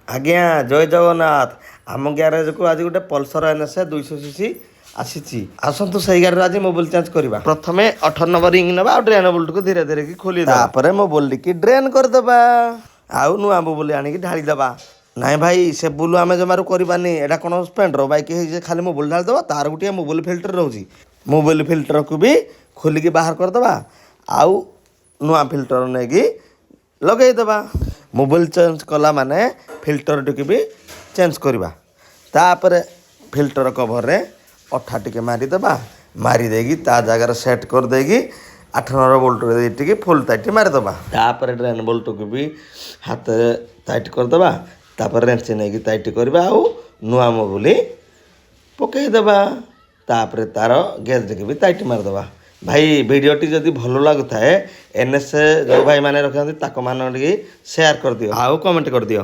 ଆଜ୍ଞା, ଜୟ ଜଗନ୍ନାଥ। ଆମ ଗ୍ୟାରେଜକୁ ଆଜି ଗୋଟେ ପଲସର ଏନ୍ଏସ୍ 200 ସିସି ଆସିଛି। ଆସନ୍ତୁ, ସେଇ ଗାଡ଼ିରେ ଆଜି ମୋବିଲ ଚେଞ୍ଜ କରିବା। ପ୍ରଥମେ 18 ନମ୍ବର ରିଙ୍ଗ ନେବା ଆଉ ଡ୍ରେନ୍ ବୋଲ୍ଟକୁ ଧୀରେ ଧୀରେ କି ଖୋଲି, ତାପରେ ମୋବିଲଟିକି ଡ୍ରେନ୍ କରିଦେବା ଆଉ ନୂଆ ମୋବିଲ ଆଣିକି ଢାଳିଦେବା। ନାଇଁ ଭାଇ, ସେ ବୁଲୁ ଆମେ ଜମାରୁ କରିବାନି। ଏଇଟା କ'ଣ ସ୍ପ୍ଲେଣ୍ଡର ବାଇକ୍ ହେଇଛି, ଖାଲି ମୋବିଲ ଢାଳିଦେବା? ତାର ଗୋଟିଏ ମୋବିଲ ଫିଲ୍ଟର ରହୁଛି। ମୋବିଲ ଫିଲ୍ଟରକୁ ବି ଖୋଲିକି ବାହାର କରିଦେବା ଆଉ ନୂଆ ଫିଲ୍ଟର ନେଇକି ଲଗେଇଦେବା। ମୋବିଲ ଚେଞ୍ଜ କଲା ମାନେ ଫିଲ୍ଟରଟିକୁ ବି ଚେଞ୍ଜ କରିବା। ତାପରେ ଫିଲ୍ଟର କଭରରେ ଅଠା ଟିକେ ମାରିଦେବା। ମାରି ଦେଇକି ତା ଜାଗାରେ ସେଟ୍ କରିଦେଇକି 8 ନମ୍ବର ବୋଲ୍ଟ ଦେଇ ଟିକେ ଫୁଲ୍ ଟାଇଟ୍ ମାରିଦେବା। ତାପରେ ଡ୍ରେନ୍ ବୋଲ୍ଟକୁ ବି ହାତରେ ଟାଇଟ୍ କରିଦେବା। ତାପରେ ରେଞ୍ଚ ନେଇକି ଟାଇଟ୍ କରିବା ଆଉ ନୂଆ ମୋବିଲ ପକାଇଦେବା। ତାପରେ ତାର ଗେଜ୍ଟିକି ବି ଟାଇଟ୍ ମାରିଦେବା। ଭାଇ, ଭିଡ଼ିଓଟି ଯଦି ଭଲ ଲାଗୁଥାଏ, ଏନ୍ଏସ୍ ଯେଉଁ ଭାଇମାନେ ରଖନ୍ତି, ତାଙ୍କ ମାନଙ୍କୁ ଟିକେ ସେୟାର କରିଦିଅ ଆଉ କମେଣ୍ଟ କରିଦିଅ।